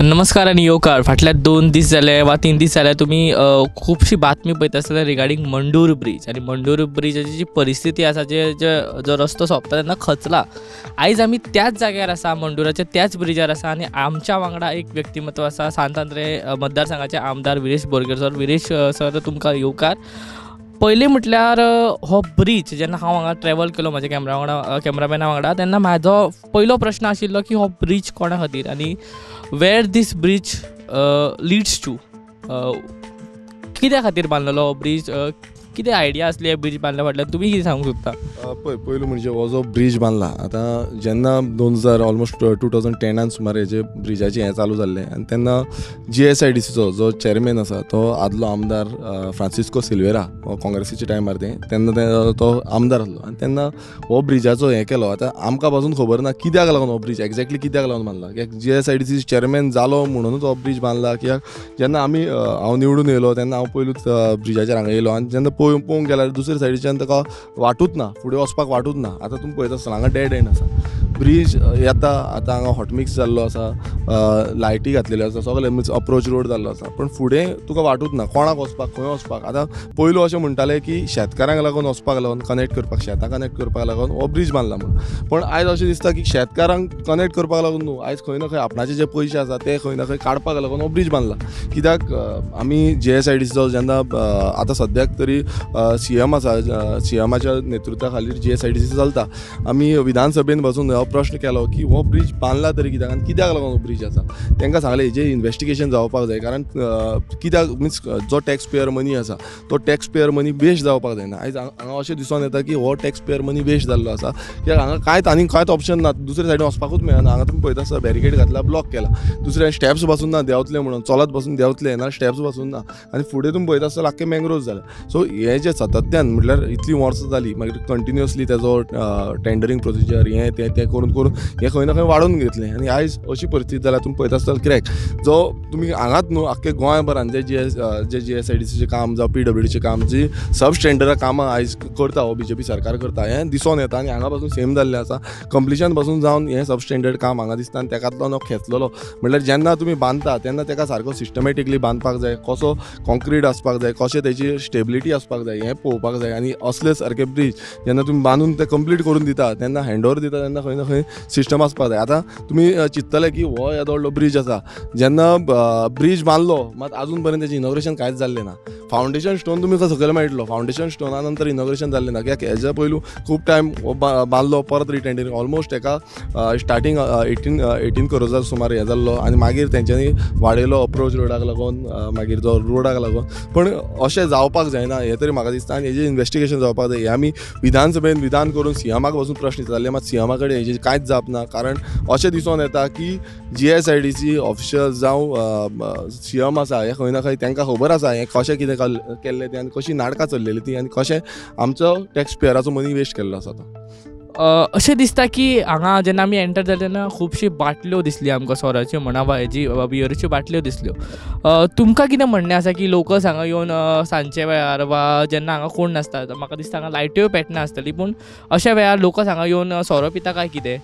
नमस्कार आनी येवकार. फाटल्या 2 दीस जाले वा 3 दीस जाले तुमी खुबशी बातमी पळयता आसतले रिगार्डींग मंडूर ब्रीज आनी मंडूर ब्रिजाची जी परिस्थिती आसा, जे जो रस्तो सोंपता तेन्ना खचला. आयज आमी त्याच जाग्यार आसा, मंडुराच्या त्याच ब्रिजार आसा आनी आमच्या वांगडा एक व्यक्तिमत्व आसा, सांत आंद्रे मतदारसंघाचे आमदार विरेश बोरकर सर. विरेश सर, तुमकां येवकार. पयलीं म्हटल्यार हो ब्रीज जेन्ना हांव हांगा ट्रॅवल केलो म्हज्या कॅमरा वांगडा, कॅमरामॅना वांगडा, तेन्ना म्हाजो पयलो प्रश्न आशिल्लो की हो ब्रीज कोणा खातीर आनी where this bridge leads to, कित्या खातीर बांदलेलो हो ब्रीज, कितें आयडिया आसली हे ब्रीज बांदल्या फाटल्यान, तुमी कितें सांगूंक सोदता? पळय, पयलू म्हणजे हो जो ब्रीज बांदला आतां जेन्ना 2000 ऑलमोस्ट 2010 सुमार हेजे ब्रिजाचें हें चालू जाल्लें आनी तेन्ना GSIDCचो जो चॅरमॅन आसा तो आदलो आमदार फ्रांसिस्को सिल्वेरा, हो काँग्रेसीच्या टायमार तें तेन्ना तो आमदार आसलो आनी तेन्ना हो ब्रिजाचो हें केलो. आतां आमकां पासून खबर ना कित्याक लागून हो ब्रीज एग्जॅक्टली कित्याक लागून बांदला, कित्याक GSIDC chairman जालो म्हणूनच हो ब्रीज बांदला. कित्याक जेन्ना आमी हांव निवडून येयलो तेन्ना हांव पयलूच ब्रिजाचेर हांगा येयलो आनी जेन्ना पळोवंक गेल्यार दुसरे सायडीच्यान ताका वाटूच ना, फुडें वचपाक वाटूच ना. आतां तुमी पळयता आसतना हांगा डेड एंड आसा, ब्रीज येता आतां हांगा हॉटमिक्स जाल्लो आसा, लायटी घातलेल्यो आसा, सगळें मिन्स अप्रोच रोड जाल्लो आसा, पूण फुडें तुका वाटूच ना, कोणाक वचपाक, खंय वचपाक. आतां पयलू अशें म्हणटाले की शेतकारांक लागून वचपाक लागून कनेक्ट करपाक, शेतां कनेक्ट करपाक लागून हो ब्रीज बांदला म्हणून, पूण आयज अशें दिसता की शेतकारांक कनेक्ट करपाक लागून न्हू, आयज खंय ना खंय आपणाचे जे पयशे आसा ते खंय ना खंय काडपाक लागून हो ब्रीज बांदला. कित्याक आमी GSIDCचो जेन्ना आतां सद्याक तरी CM आसा, CMच्या नेतृत्वा खालीर GSIDC चलता, आमी विधानसभेन बसून हो प्रश्न केलो की हो ब्रीज बांदला तरी कित्याक आनी कित्याक लागून हो ब्रीज आसा. तांकां सांगलें हेजें इन्वेस्टिगेशन जावपाक जाय, कारण कित्याक मिन्स जो टॅक्स पेयर मनी आसा तो टॅक्स पेयर मनी वेस्ट जावपाक जायना. आयज हांगा अशें दिसून येता की हो टॅक्स पेयर मनी वेस्ट जाल्लो आसा, कित्याक हांगा कांयच आनी कांयच ऑप्शन ना, दुसरे सायडीन वचपाकूच मेळना. हांगा तुमी पळयता आसतना बॅरिकेड घातला, ब्लॉक केला, दुसरे स्टेप्स बसून ना देंवतले म्हणून, चलत बसून देंवतले ना, स्टेप्स बसून ना, आनी फुडें तुमी पळयता आसतना आख्खे मँग्रोव्ज जाले. सो हें जें सातत्यान म्हटल्यार इतलीं वर्सां जालीं, मागीर कंटिन्युअसली तेजो टेंडरींग प्रोसिजर हें तें तें करून करून हें खंय ना खंय वाडोवन घेतलें आनी आयज अशी परिस्थिती जाल्या. तुमी पळयता आसतना क्रॅक जो तुमी हांगाच न्हू आख्खे गोंयभरान जे जे GSIDCचें काम जावं PWDचें काम, जी सब स्टँडर्डा कामां आयज करता हो BJP सरकार करता हें दिसून येता आनी हांगा पासून सेम जाल्लें आसा. कंप्लिशन पासून जावन हें सब स्टँडर्ड काम हांगा दिसता आनी तेकातलो न्हू खेचलेलो. म्हटल्यार जेन्ना तुमी बांदता तेन्ना तेका सारको सिस्टमॅटिकली बांदपाक जाय, कसो कॉन्क्रीट आसपाक जाय, कशें तेजी स्टेबिलिटी आसपाक जाय हें पळोवपाक जाय. आनी असले सारके ब्रीज जेन्ना तुमी बांदून ते कंप्लीट करून दिता तेन्ना हँड ओवर दिता तेन्ना खंय ना खंय सिस्टम आसपाक जाय. आतां तुमी चिंततले की हो येदो व्हडलो ब्रीज आसा, जेन्ना ब्रीज बांदलो मात आजून पर्यंत तेजें इनॉग्रेशन कांयच जाल्लें ना. फावंडेशन स्टोन तुमी सकयल मेळटलो, फावंडेशन स्टोना नंतर इनॉग्रेशन जाल्लें ना, कित्याक हेज्या पयलू खूब टायम हो बांदलो, परत रिटेंडरींग ऑलमोस्ट तेका स्टार्टींग 18 करोर्सा सुमार हें जाल्लो आनी मागीर तेंच्यांनी वाडयलो अप्रोच रोडाक लागून, मागीर जो रोडाक लागून. पूण अशें जावपाक जायना हें तरी म्हाका दिसता आनी हेजें इन्वेस्टिगेशन जावपाक जाय. हें आमी विधानसभेन विधान करून CMाक बसून प्रश्न विचारले, मात CMा कडेन हेजें कांयच जाप ना, कारण अशें दिसून येता की GSIDC official जावं CM आसा हें खंय ना खंय तांकां खबर आसा हें कशें कितें केल्लें तें आनी कशीं नाटकां चल्लेलीं तीं आनी कशें आमचो टॅक्स पेयराचो मनी वेस्ट केल्लो आसा तो. अशें दिसता की हांगा जेन्ना आमी एंटर जाले तेन्ना खुबशी बाटल्यो दिसली आमकां, सोऱ्याच्यो म्हणा वा हेजी बियरीच्यो बाटल्यो दिसल्यो. तुमकां कितें म्हणणें आसा की लोकल्स हांगा येवन सांजचे वेळार वा जेन्ना हांगा कोण नासता, म्हाका दिसता हांगा लायट्योय पेटना आसतली, पूण अशा वेळार लोकल्स हांगा येवन सोरो पिता काय कितें?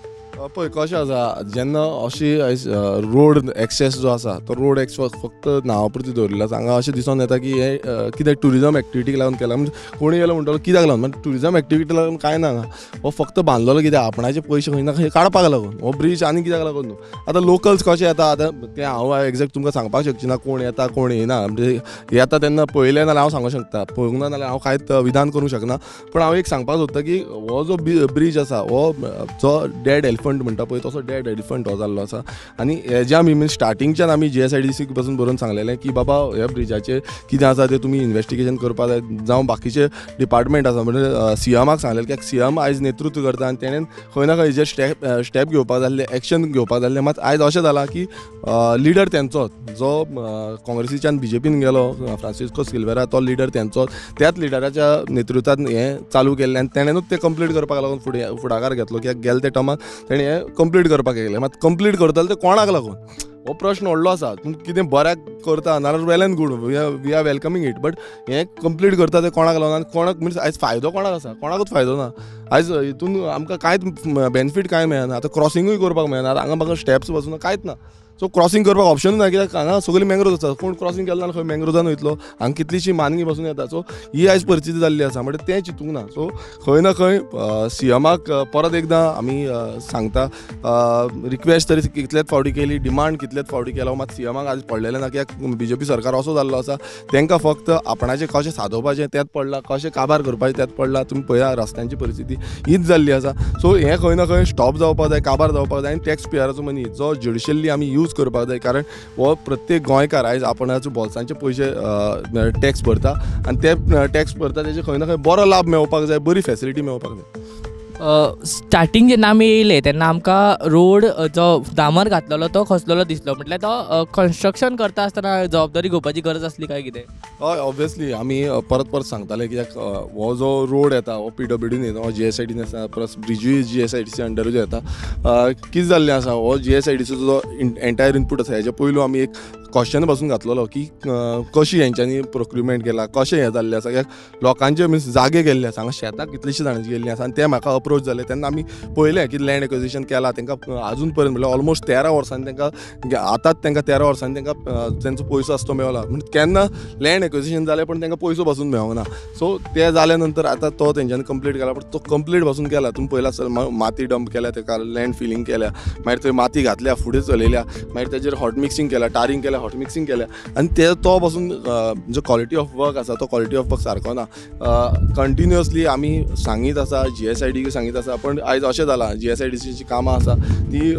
पळय कशें आसा, जेन्ना अशी आयज रोड एक्सेस जो आसा तो रोड एक्सेस फक्त नांवा पुरती दवरिल्लो आसा. हांगा अशें दिसून येता की हें कितें ट्युरिजम एक्टिविटीक लागून केलां, म्हणजे कोणी गेलो म्हणटलो कित्याक लागून, म्हणजे ट्युरिजम एक्टिविटी लागून कांय ना हांगा, हो फक्त बांदलेलो कित्याक आपणाचे पयशे खंय ना खंय काडपाक लागून हो ब्रीज आनी कित्याक लागून न्हू. आतां लोकल्स कशें येता आतां तें हांव एग्जॅक्ट तुमकां सांगपाक शकचो ना, कोण येता कोण येना, म्हणजे येता तेन्ना पळयलें जाल्यार हांव सांगूंक शकता, पळोवंक ना जाल्यार हांव कांयच विधान करूंक शकना. पूण हांव एक सांगपाक सोदता की हो जो ब्रीज आसा हो जो डेड एलिफंट म्हणटा पळय तसो डेड एलिफंट हो जाल्लो आसा. आनी हेजे आमी मिन्स स्टार्टिंगच्यान आमी GSIDC पासून बरोवन सांगलेलें की बाबा ह्या ब्रिजाचेर कितें आसा तें तुमी इन्वेस्टिगेशन करपाक जाय, जावं बाकीचे डिपार्टमेंट आसा म्हणजे CMाक सांगलेलें, कित्याक CM आयज नेतृत्व करता आनी तेणेन खंय ना खंय हेजेर स्टेप घेवपाक जाल्ले, एक्शन घेवपाक जाल्लें. मात आयज अशें जालां की लिडर तेंचोच जो काँग्रेसीच्यान BJPन गेलो फ्रांसिस्को सिल्वेरा तो लिडर तेंचोच, त्याच लिडराच्या नेतृत्वान हें चालू केल्लें आनी तेणेनूच तें कंप्लीट करपाक लागून फुडाकार घेतलो, कित्याक गेले ते टर्मान तेणें हें कंप्लीट करपाक गेलें. मात कंप्लीट करतले तें कोणाक लागून हो प्रश्न व्हडलो आसा. तुमी कितें बऱ्याक करता नाल्यार well and good, we are welcoming it, but हें कंप्लीट करता तें कोणाक लागून आनी कोणाक मिन्स आयज फायदो कोणाक आसा, कोणाकूच फायदो ना. आयज हितून आमकां कांयच बेनिफीट कांय मेळना, आतां क्रॉसिंगूय करपाक मेळना, हांगा म्हाका स्टेप्स बसून कांयच ना. सो क्रॉसिंग करपाक ऑप्शनूच ना, कित्याक हांगा सगळी मँग्रोव्ज आसा, कोण क्रॉसिंग केलो ना खंय मँग्रोव्जान वयतलो, हांगा कितलीशी मानगी बसून येता. सो ही आयज परिस्थिती जाल्ली आसा, म्हणजे तें चिंतूंक ना. सो खंय ना खंय सीएमाक परत एकदां आमी सांगता, रिक्वेस्ट तरी कितलेच फावटी केली, डिमांड कितलेच फावटी केला, मात सीएमाक आज पडलेलें ना, कित्याक बीजेपी सरकार असो जाल्लो आसा तांकां फक्त आपणाचें कशें सादोवपाचें तेंच पडलां, कशें काबार करपाचें तेंच पडलां. तुमी पळया रस्त्यांची परिस्थिती हीच जाल्ली आसा. सो हें खंय ना खंय स्टॉप जावपाक जाय, काबार जावपाक जाय आनी टॅक्स पेयराचो मनी जो ज्युडिशियली आमी यूज करपाक जाय, कारण हो प्रत्येक गोंयकार आयज आपणाचे बोल्सांचे पयशे टॅक्स भरता आनी ते टॅक्स भरता तेजे खंय ना खंय बरो लाभ मेळपाक जाय, बरी फेसिलिटी मेळपाक जाय. स्टार्टींग जेन्ना आमी येयले तेन्ना आमकां रोड जो डामर घातलेलो तो खसलेलो दिसलो, म्हटल्यार तो कन्स्ट्रक्शन करता आसतना जबाबदारी घेवपाची गरज आसली काय कितें? हय, ऑब्वियसली आमी परत परत सांगताले कित्याक हो जो रोड येता हो पीडब्ल्यूडीन येता, हो जीएसआयडीन आसा, प्लस ब्रिजूय जीएसआयडीसी अंडरूच येता. कितें जाल्लें आसा, हो जीएसआयडीसीचो जो एंटायर इनपूट आसा हेजे पयलू आमी एक क्वेश्चन पासून घातलेलो की कशी हेंच्यांनी प्रोक्युरमेंट केला, कशें हें जाल्लें आसा, कित्याक लोकांचे मिन्स जागे गेल्ले आसा, हांगा शेतां कितलीशीं जाणांची गेल्लीं आसा आनी ते म्हाका अप्रोच जाले तेन्ना आमी पळयलें की लँड एक्विजिशन केलां तांकां आजून पर्यंत म्हणल्यार ऑलमोस्ट 13 वर्सांनी तांकां आतांच तांकां 13 वर्सांनी तांकां तेंचो पयसो आसा तो मेवला. म्हणजे केन्ना लँड एक्विजिशन जालें पण तांकां पयसो पासून मेळोंक ना. सो ते जाल्या नंतर आतां तो तेंच्यांनी कंप्लीट केला, पण तो कंप्लीट पासून केला. तुमी पळयला आसतलें, माती डंप केल्या, ताका लँड फिलींग केल्या, मागीर थंय माती घातल्या, फुडें चलयल्या, मागीर तेजेर हॉट मिक्सिंग केला, टारींग केल्या, हॉट मिक्सिंग केल्या आनी ते तो पासून जो क्वॉलिटी ऑफ वर्क आसा तो क्वॉलिटी ऑफ वर्क सारको ना. कंटिन्युअसली आमी सांगीत आसा, जीएसआयडी सांगीत आसा, पण आयज अशें जालां जीएसआयडीसीची कामां आसा ती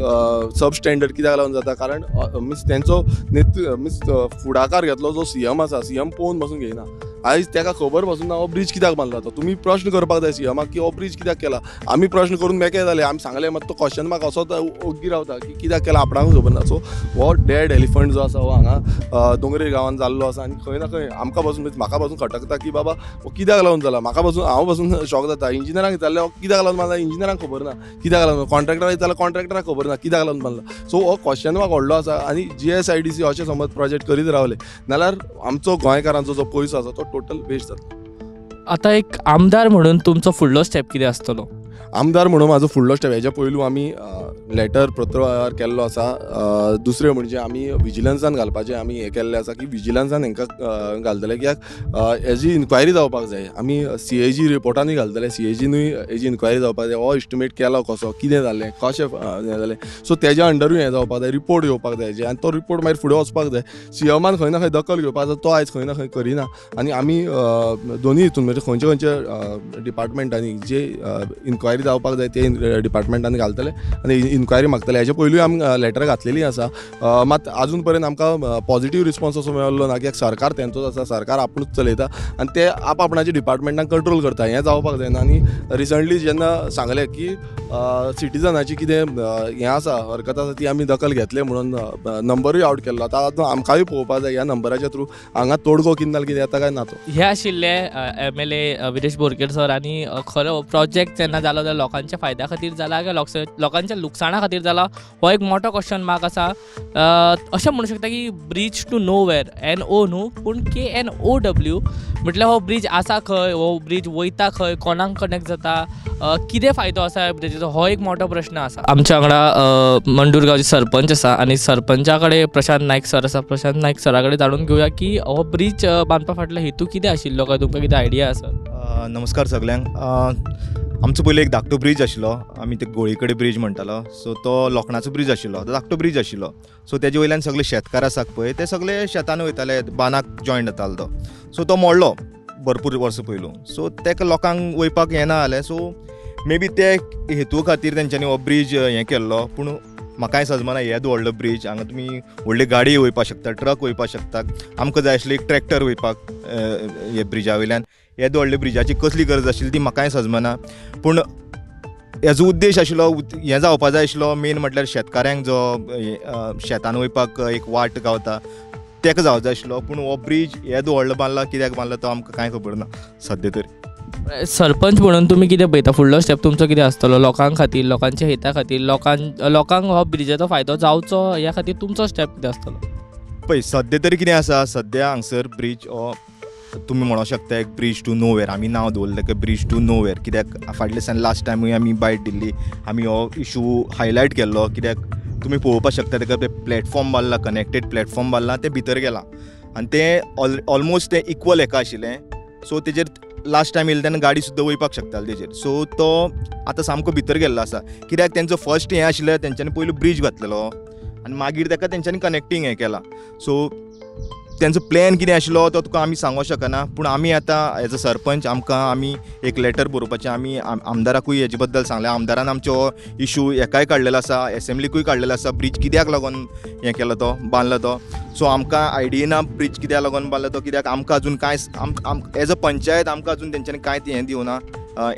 सब स्टँडर्ड कित्याक लागून जाता, कारण मिन्स तेंचो मिन्स फुडाकार घेतलो जो सीएम आसा, सीएम पळोवन पासून घेयना. आयज ताका खबर पासून ना हो ब्रीज कित्याक बांदला तो. तुमी प्रश्न करपाक जाय सीएमाक की हो ब्रीज कित्याक केला. आमी प्रश्न करून मेकळे जाले, आमी सांगलें, मात तो क्वेश्चन मार्क असोच ओग्गी रावता की कित्याक केला आपणाकूच खबर ना. सो हो डेड एलिफंट जो आसा हो हांगा दोंगरे गांवांत जाल्लो आसा आनी खंय ना खंय आमकां पासून म्हाका पासून खटकता की बाबा हो कित्याक लागून जाला. म्हाका पासून हांव पासून शॉक जाता, इंजिनियरांक विचारलें हो कित्याक लागून बांदला, इंजिनियरांक खबर ना कित्याक लागून, कॉन्ट्रॅक्टराक विचारलें कॉन्ट्रॅक्टराक खबर ना कित्याक लागून बांदला. सो हो क्वेश्चन मार्क व्हडलो आसा आनी जीएसआयडीसी अशें समज प्रोजेक्ट करीत रावले नाल्यार आमचो गोंयकारांचो जो पयसो आसा तो टोटल वेस्ट जाता. आतां एक आमदार म्हणून तुमचो फुडलो स्टेप कितें आसतलो? आमदार म्हणून म्हाजो फुडलो स्टेप हेज्या पयलू आमी लेटर पत्रव्यवहार केल्लो आसा. दुसरें म्हणजे आमी विजिलन्सान घालपाचें आमी हें केल्लें आसा की विजिलन्सान हेंकां घालतले, कित्याक हेजी इन्क्वायरी जावपाक जाय. आमी सीएजी रिपोर्टानूय घालतले, सीएजीनूय हेजी इन्क्वायरी जावपाक जाय, हो एस्टिमेट केलो कसो, कितें जालें, कशें हें जालें. सो तेज्या अंडरूय हें जावपाक जाय, रिपोर्ट येवपाक जाय हेजे आनी तो रिपोर्ट मागीर फुडें वचपाक जाय. सीएमान खंय ना खंय दखल घेवपाक जाय, तो आयज खंय ना खंय करिना. आनी आमी दोनूय हितून म्हणजे खंयचे खंयचे डिपार्टमेंटांनी जे इन्क्वायरी जावपाक जाय ते डिपार्टमेंटान घालतले आनी इन्क्वायरी मागतले. हेजे पयलूय आमी लेटर घातलेली आसा, मात आजून पर्यंत आमकां पॉझिटीव रिस्पॉन्स असो मेळिल्लो ना, कित्याक सरकार तेंचोच आसा, सरकार आपुणूच चलयता आनी ते आप आपणाच्या डिपार्टमेंटान कंट्रोल करता, हें जावपाक जायना. आनी रिसंटली जेन्ना सांगलें की सिटीजनाची कितें हें आसा, हरकत आसा, ती आमी दखल घेतले म्हणून नंबरूय आवट केल्लो. आतां आमकांय पळोवपाक जाय ह्या नंबराच्या थ्रू हांगा तोडगो कितें जाल्यार कितें येता काय ना तो. हे आशिल्ले MLA Viresh Borkar sir. आनी खरो प्रोजेक्ट जेन्ना जालो जाल्यार लोकांच्या फायद्या खातीर जाला काय लोकांच्या लुकसाणा खातीर जाला, हो एक मोठो क्वेश्चन मार्क आसा. अशें म्हणू शकता की bridge to nowhere, NO न्हू पूण KNOW, म्हटल्यार हो ब्रीज आसा खंय, हो ब्रीज वयता खंय, कोणाक कनेक्ट जाता, कितें फायदो आसा ब्रिजीचो, हो एक मोठो प्रश्न आसा. आमच्या वांगडा मंडूर गांवचे सरपंच आसा आनी सरपंचा कडेन प्रशांत नायक सर आसा. प्रशांत नायक सरा कडेन जाणून घेवया की हो ब्रीज बांदपा फाटलो हेतू कितें आशिल्लो काय तुमकां कितें आयडिया आसा? नमस्कार सगल्यांक. आमचो पयलीं एक धाकटो ब्रीज आशिल्लो, आमी ते गोळी कडेन ब्रीज म्हणटालो. सो तो लोखणाचो ब्रीज आशिल्लो, तो धाकटो ब्रीज आशिल्लो. सो तेजे वयल्यान सगळे शेतकार आसात पळय, ते सगळे शेतान वयताले, बांदाक जॉयंट जातालो तो. सो तो मोडलो भरपूर वर्सां पयलू. सो तेका लोकांक वयपाक येना जालें. सो मे बी ते हेतू खातीर तेंच्यांनी हो ब्रीज हें केल्लो. पूण म्हाकाय सजमना येदो व्हडलो ब्रीज, हांगा तुमी व्हडली गाडी वयपाक शकता, ट्रक वयपाक शकता, आमकां जाय आशिल्ली एक ट्रॅक्टर वयपाक हे ब्रिजा वयल्यान. येदो व्हडल्या ब्रिजाची कसली गरज आशिल्ली ती म्हाकाय सजमना. पूण हेजो उद्देश आशिल्लो हें जावपा जाय आशिल्लो मेन म्हटल्यार शेतकाऱ्यांक जो शेतान वयपाक एक वाट गावता तेका जावं जाय आशिल्लो. पूण हो ब्रीज येदो व्हडलो बांदला, कित्याक बांदला तो आमकां कांय खबर ना सद्या तरी. सरपंच म्हणून तुमी कितें पळयता, फुडलो स्टेप तुमचो कितें आसतलो लोकां खातीर, लोकांच्या हिता खातीर, लोकांक हो ब्रिजाचो फायदो जावचो ह्या खातीर तुमचो स्टेप कितें आसतलो? पळय सद्या तरी कितें आसा, सद्या हांगसर ब्रीज हो तुमी म्हणूंक शकता एक ब्रीज टू नोवेर, आमी नांव दवरलें ताका ब्रीज टू नोवेर, कित्याक फाटल्या दिसान लास्ट टायमूय आमी बायट दिल्ली, आमी हो इशू हायलायट केल्लो, कित्याक तुमी पळोवपाक शकता तेका ते प्लॅटफॉर्म बांदला, कनेक्टेड प्लॅटफॉर्म बांदला, तें भितर गेलां आनी तें ऑलमोस्ट तें इक्वल हेका आशिल्लें. सो तेजेर लास्ट टायम येयले तेन्ना गाडी सुद्दां वयपाक शकताली तेजेर. सो तो आतां सामको भितर गेल्लो आसा, कित्याक तेंचो फर्स्ट हें आशिल्लें तेंच्यांनी पयलू ब्रीज घातलेलो आनी मागीर तेका तेंच्यांनी कनेक्टींग हें केलां. सो तेंचो प्लॅन कितें आशिल्लो तो तुका आमी सांगूंक शकना, पूण आमी आतां एज अ सरपंच आमकां आमी एक लेटर बरोवपाचें, आमी आमदाराकूय हेजे बद्दल सांगलें, आमदारान आमचो इशू हेकाय काडलेलो आसा, एसेंब्लीकूय काडलेलो आसा, ब्रीज कित्याक लागून हें केलो तो बांदलो तो. सो आमकां आयडिया ना ब्रीज कित्याक लागून बांदलो तो, कित्याक आमकां अजून कांय एज अ पंचायत आमकां अजून तेंच्यांनी कांय हें दिवना,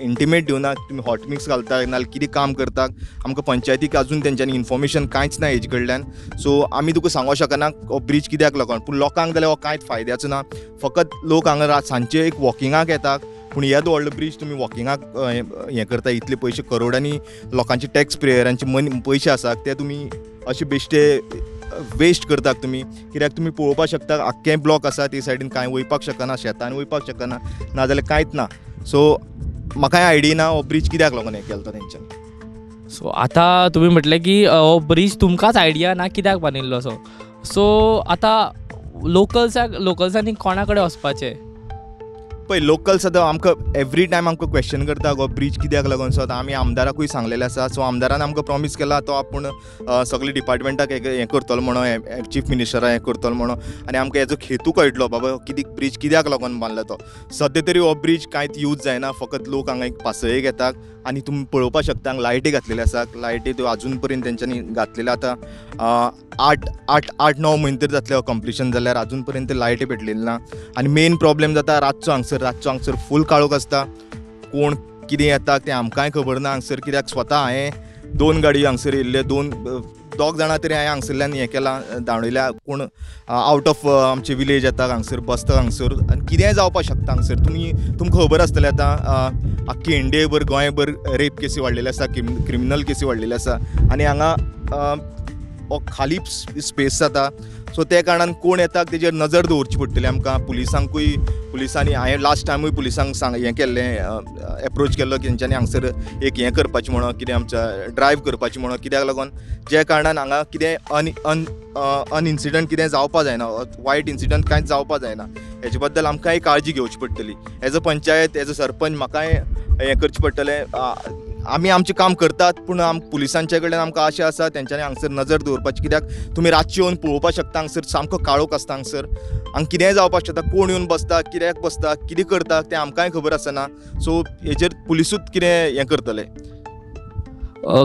इंटिमेट दिवना, तुमी हॉट मिक्स घालता नाल्यार कितें काम करता, आमकां पंचायतीक अजून तेंच्यांनी इन्फॉर्मेशन कांयच ना हेजे कडल्यान. सो आमी तुका सांगूंक शकना हो ब्रीज कित्याक लागून, पूण लोकांक जाल्यार हो कांयच फायद्याचो ना. फकत लोक हांगा सांजचे एक वॉकिंगाक येता, पूण येदो व्हडलो ब्रीज तुमी वॉकिंगाक हें करता, इतले पयशे करोडांनी लोकांचे टॅक्स पेयरांचे मनी पयशे आसात ते तुमी अशे बेश्टे वेस्ट करतात तुमी. कित्याक तुमी पळोवपाक शकता आख्खें ब्लॉक आसा ते सायडीन, कांय वयपाक शकना, शेतान वयपाक शकना, नाजाल्यार कांयच ना. सो म्हाकाय आयडिया ना हो ब्रीज कित्याक लागून हें केलो तो तेंच्यांनी. सो आतां तुमी म्हटलें की हो ब्रीज तुमकांच आयडिया ना कित्याक बांदिल्लो. सो सो आतां लोकल्सांनी कोणा कडेन वचपाचें? पळय लोकल्स आतां आमकां एवरी टायम आमकां क्वेश्चन करता गो ब्रीज कित्याक लागून. सो आतां आमी आमदाराकूय सांगलेलें आसा, सो आमदारान आमकां प्रॉमीस केला तो आपूण सगळे डिपार्टमेंटाक हें करतलो म्हणून, चीफ मिनिस्टराक हें करतलो म्हणून, आनी आमकां हेजो हेतू कळटलो बाबा कित्याक ब्रीज कित्याक लागून बांदला तो. सद्या तरी हो ब्रीज कांयच यूज जायना, फकत लोक हांगा एक पासयेक येतात आनी तुमी पळोवपाक शकता हांगा लायटी घातलेले आसा, लायटी त्यो अजून पर्यंत तेंच्यांनी घातलेले आतां 8 9 म्हयने तरी जातले कंप्लिशन जाल्यार अजून पर्यंत लायटी पेटलेली ना. आनी मेन प्रॉब्लेम जाता रातचो हांगसर, रातचो हांगसर फूल काळोख आसता, कोण कितें येता तें आमकांय खबर ना हांगसर, कित्याक स्वता हांवें 2 गाडयो हांगसर येयल्ल्यो, 2 जाणां तरी हांवें हांगसरल्यान हें केलां धांवडयल्या, कोण आवट ऑफ आमचे विलेज येता हांगसर बसता हांगसर आनी कितेंय जावपाक शकता हांगसर. तुमकां खबर आसतलें आतां आख्खी इंडियेभर गोंयभर रेप केसी वाडलेले आसा, क्रिमिनल केसी वाडलेले आसा आनी हांगा हो खाली स्पेस जाता. सो ते कारणान कोण येता तेजेर नजर दवरची पडटली आमकां. पुलिसांकूय, पुलिसांनी हांवें लास्ट टायमूय पुलिसांक सांग हें केल्लें, एप्रोच केल्लो की तेंच्यांनी हांगसर एक हें करपाचें म्हणून, कितें आमच्या ड्रायव करपाचें म्हणून, कित्याक लागून जे कारणान हांगा कितें अन इन्सिडंट कितें जावपा जायना, वायट इन्सिडंट कांयच जावपा जायना, हेजे बद्दल आमकांय काळजी घेवची पडटली. As a panchayat, as a sarpanch म्हाकाय हें करचें पडटलें. आमी आमचें काम करतात, पूण पुलिसांचे कडल्यान आमकां आशा आसा तेंच्यांनी हांगसर नजर दवरपाची, कित्याक तुमी रातचे येवन पळोवपाक शकता हांगसर सामको काळोख आसता हांगसर, हांगा कितेंय जावपाक शकता, कोण येवन बसता, कित्याक बसता, कितें करता तें आमकांय खबर आसना. सो हेजेर पुलिसूच कितें हें करतले.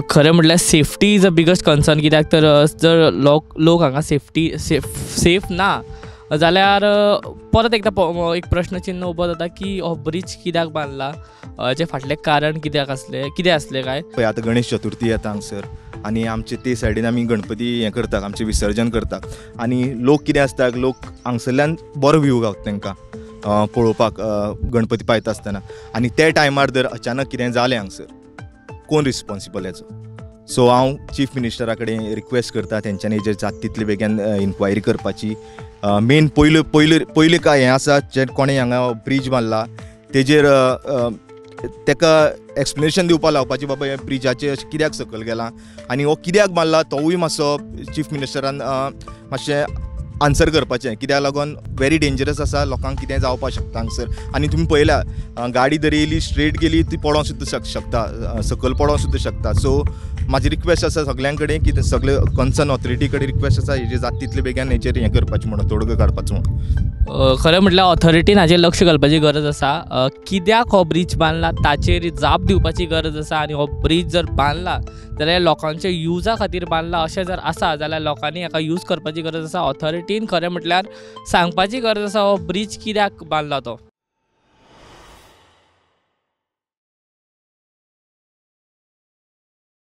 खरें म्हटल्यार safety is a biggest concern, कित्याक तर जर लोक हांगा सेफ ना जाल्यार परत एकदां एक प्रश्नचिन्ह उबो जाता की हो ब्रीज कित्याक बांदला, हेजे फाटलें कारण कित्याक आसलें, कितें आसलें काय? पळय आतां गणेश चतुर्थी येता हांगसर आनी आमचे ते सायडीन आमी गणपती हें करतात, आमचें विसर्जन करतात आनी लोक कितें आसता, लोक हांगसरल्यान बरो व्यू गावता तांकां पळोवपाक गणपती पायता आसतना, आनी ते टायमार जर अचानक कितें जालें हांगसर कोण रिस्पोन्सिबल हेचो? सो हांव चीफ मिनिस्टरा कडेन रिक्वेस्ट करता तेंच्यांनी हेजेर जाता तितले बेगीन इन्क्वायरी करपाची. मेन पयले पयले पयले काय हें आसा, जे कोणें हांगा ब्रीज बांदला तेजेर तेका एक्सप्लेनेशन दिवपाक लावपाचें, बाबा हे ब्रिजाचें अशें कित्याक सकयल गेलां आनी हो कित्याक बांदला तोवूय मातसो चीफ मिनिस्टरान मातशें आन्सर करपाचें, कित्याक लागून वेरी डेंजरस आसा, लोकांक कितें जावपाक शकता हांगसर. आनी तुमी पळयल्या गाडी जर येयली स्ट्रेट गेली ती पडोंक सुद्दां शकता, सकयल पडोंक सुद्दां शकता. सो म्हाजी रिक्वेस्ट आसा सगळ्यां कडेन की सगळे कन्सर्न ऑथॉरिटी कडेन रिक्वेस्ट आसा हेजेर जाता तितले बेगीन हेजेर हें करपाचें म्हणून, तोडगो काडपाचो म्हणून. खरें म्हटल्यार ऑथॉरिटीन हाजेर लक्ष घालपाची गरज आसा, कित्याक हो ब्रीज बांदला ताचेर जाप दिवपाची गरज आसा, आनी हो ब्रीज जर बांदला जाल्यार लोकांच्या युजा खातीर बांदला अशें जर आसा जाल्यार लोकांनी हाका यूज करपाची गरज आसा. ऑथॉरिटीन खरें म्हटल्यार सांगपाची गरज आसा हो ब्रीज कित्याक बांदला तो.